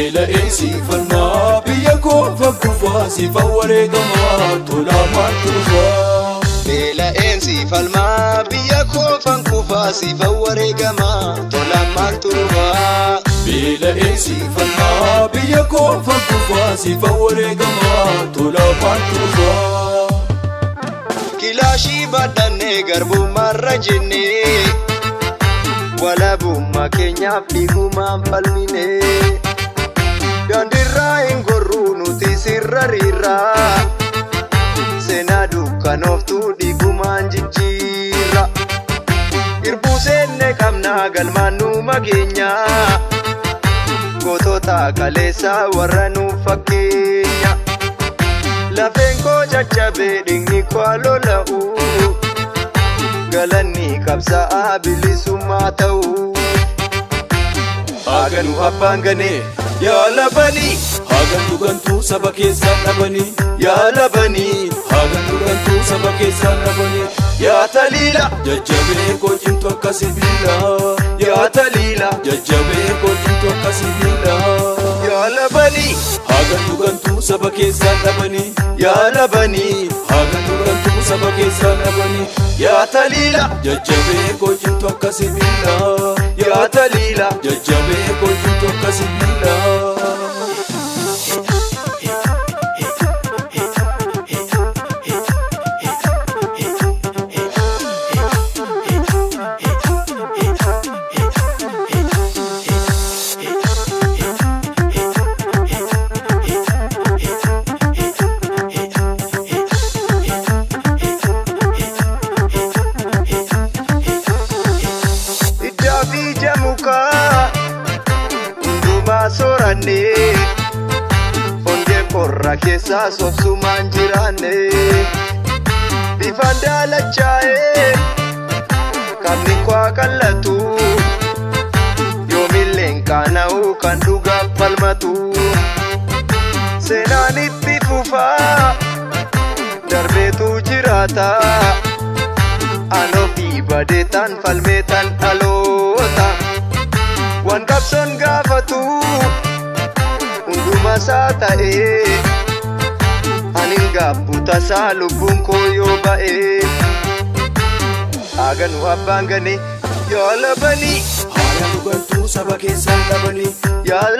Beela'een si falmaa biyya koofan kufaa siifan wareegamaa tolaa maaltu dhufaa. Beela'een si falmaa biyya koofan kufaa siifan wareegamaa tolaa maaltu dhufaa. Beela'een si falmaa biyya koofan kufaa siifan wareegamaa tolaa maaltu dhufaa. Kilaashii baadhannee garbummaarra jennee walabummaa keenyaaf dhiigumaan falminee daandiirraa hin gorruu nuti sirra riirraa seenaa dukkanooftuu dhiigumaan jijjiirra irbuu seenne qabnaa galmaan nu geenyaa gootota kaleessaa warra nuuf fakkeenya. Lafeen koo caccabee dhiigni koo lola'u galanni qabsaa'aa bilisummaa ta'u. Haaganuu abbaan ganee yaa labanii haagantuu gantuu saba keessaa dhabanii yaa labanii haagantuu gantuu saba keessaa dhabanii yaa taliila jajjabee koo cimtu akka sibiilaa yaa taliila jajjabee koo cimtu akka sibiilaa yaa labanii haagantuu gantuu saba keessaa dhabanii yaa labanii haagantuu gantuu saba keessaa dhabanii yaa taliila jajjabee koo cimtu akka sibiilaa yaa taliila jajjabee koo cimtu akka sibiilaa. Iddaa fi ija mukaa hundumaa soorannee hongee qorra keessaa sobsumaan jiraanne bifaan daalachaa'ee qabni koo qallatu yoomilleen qaana'u kan dhugaaf falmatu seenaan itti fufaa darbeetu jiraata. Anoo fi badeetaan falmeetaan dhaloota waan qabsoon gaafatu hunduma isaa ta'ee anin gaabbu tasaa lubbuun koo yoo ba'ee haaganuu abbaan ganee yaa labanii Haagantuu gantuu saba keessaa dhabanii yaa